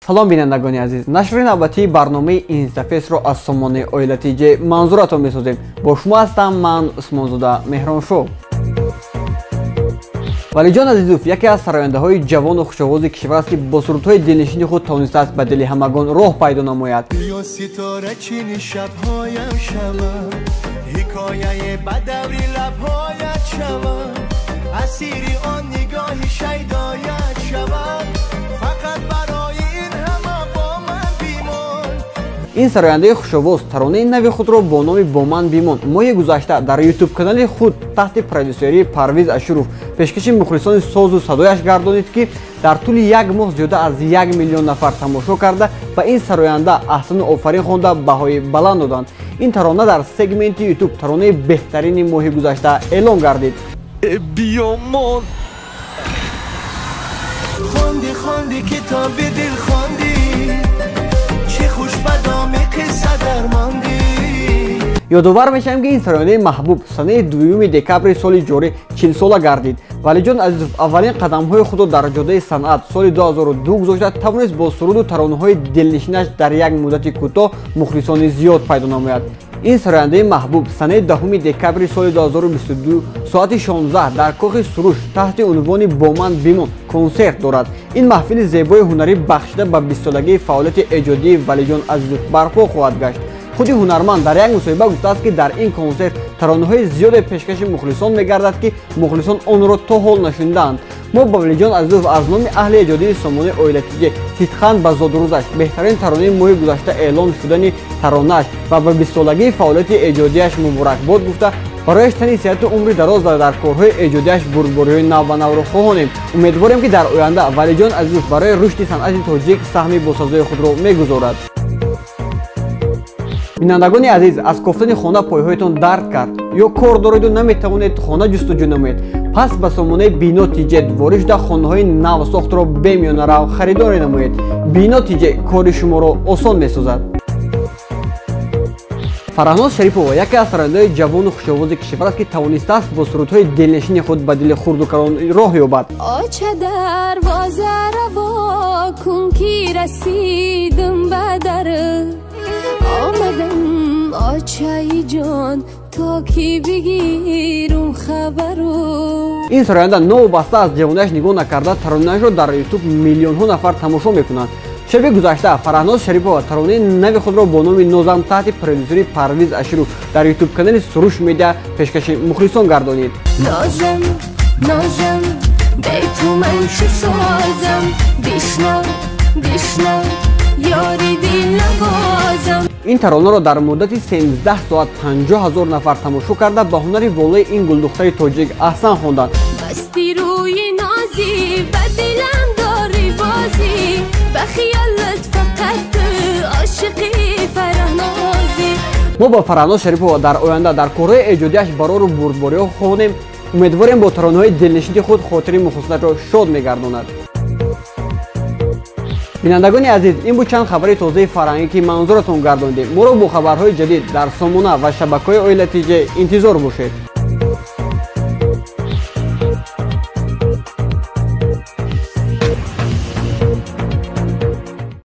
Салом бинандагони азиз, нашри навбатии барномаи Инстафестро аз сомонаи Оила ТЖ манзуратон месозем. Бо шумо ҳастам ман, Усмонзода Меҳроншоҳ. Валиҷон Азизов яке аз сарояндаҳои ҷавону хушовози кишвар аст, ки бо сурудҳои дилнишини худ тавонистааст ба дили ҳамагон роҳ пайдо намояд. Ё ситорачини шабҳоям шавам, ҳикояи ба даври лабҳоят шавам, асири он нигоҳи шайдоят шавам, фақат барои ин ҳама бо ман бимон. Ин сарояндаи хушовоз таронаи нави худро бо номи «Бо ман бимон» моҳи гузашта дар ютуб-канали худ таҳти продюсерии Парвиз Ашуров пешкаши мухлисони созу садояш гардонид, ки дар тӯли як моҳ зиёда аз 1 миллион нафар тамошо карда, ба ин сароянда аҳсану офарин хонда, баҳои баланд доданд. Ин тарона дар сегменти Ютуб таронаи беҳтарини моҳи гузашта эълон гардид. Биёмон. Хонди, хонди, китоби дил хонди, чӣ хуш ба доми қисса дармондӣ. Ёдовар мешавем, ки ин сарояндаи маҳбуб санаи 2 декабри соли ҷорӣ 40-сола гардид. Валиҷон Азизов аввалин қадамҳои худро дар ҷодаи санъат соли 2002 гузошта, тавонист бо суруду таронаҳои дилнишинаш дар як муддати кӯтоҳ мухлисони зиёд пайдо намояд. Ин сарояндаи маҳбуб санаи 10 декабри соли 2022 соати 16 дар кохи Суруш таҳти унвони «Бо ман бимон» консерт дорад. Ин маҳфили зебои ҳунарӣ бахшида ба 20-солагии фаъолияти эҷодии Валиҷон Азизов барпо хоҳад гашт. Худи ҳунарманд дар як мусоҳиба гуфтааст, ки дар ин консерт таронаҳои зиёде пешкаши мухлисон мегардад, ки мухлисон онро то ҳол нашунидаанд. Мо ба Валиҷон Азизов аз номи аҳли эҷодии сомонаи Оила ТЖ сидқан ба зодрӯзаш, беҳтарин таронаи моҳи гузашта эълон шудани таронааш ва ба 20-солагии фаъолияти эҷодиаш муборакбод гуфта, барояш тани сиҳату умри дароз ва дар корҳои эҷодиаш бурдбориҳои навбанавро хоҳонем. Умедворем, ки дар оянда Валиҷон Азизов барои рушди санъати тоҷик саҳми босазои худро мегузорад. Бинандагони азиз, аз кофтани хона пойҳоятон дард кард ё кор дореду наметавонед хона ҷустуҷӯ намоед? Пас ба сомонаи Бино ТЖ ворид шуда, хонаҳои навсохтро бемиёнарав харидорӣ намоед. Бино ТЖ кори шуморо осон месозад. Фараҳноз Шарипова яке аз сарояндаҳои ҷавону хушовози кишвар аст, ки тавонистааст бо сурудҳои дилнишини худ ба дили хурду калон роҳ ёбад. Оча, дарвоза во кун, ки расидим ба дар, омадам, очаи ҷон, то ки бигирум хабару. Ин сароянда новобаста аз ҷавониаш нигоҳ накарда, таронаашро дар Ютуб миллионҳо нафар тамошо мекунанд. Шаби гузашта Фараҳноз Шарипова таронаи нави худро бо номи «Нозам» таҳти продюсерии Парвиз Аширов дар ютуб-канали Суруш Медиа пешкаши мухлисон гардонид. Нозам, нозам, бе ту ман чӣ созам, бишнав, бишнав, ёри дилнавозам. Ин таронаро дар муддати 13 соат 50 ҳазор нафар тамошо карда, ба ҳунари волои ин гулдухтари тоҷик аҳсан хонданд. Басти рӯи нозӣ, ба дилам дорӣ бозӣ, ба хиёлат фақат ту ошиқи Фараҳнозӣ. Мо ба Фараҳноз Шарипова дар оянда дар корҳои эҷодиаш барору бурдбориҳо хоҳонем. Умедворем, бо таронаҳои дилнишини худ хотири мухлисонашро шод мегардонад. Бинандагони азиз, ин буд чанд хабари тозаи фарҳангӣ, ки манзуратон гардондем. Моро бо хабарҳои ҷадид дар сомона ва шабакаҳои Оила ТЖ интизор бошед.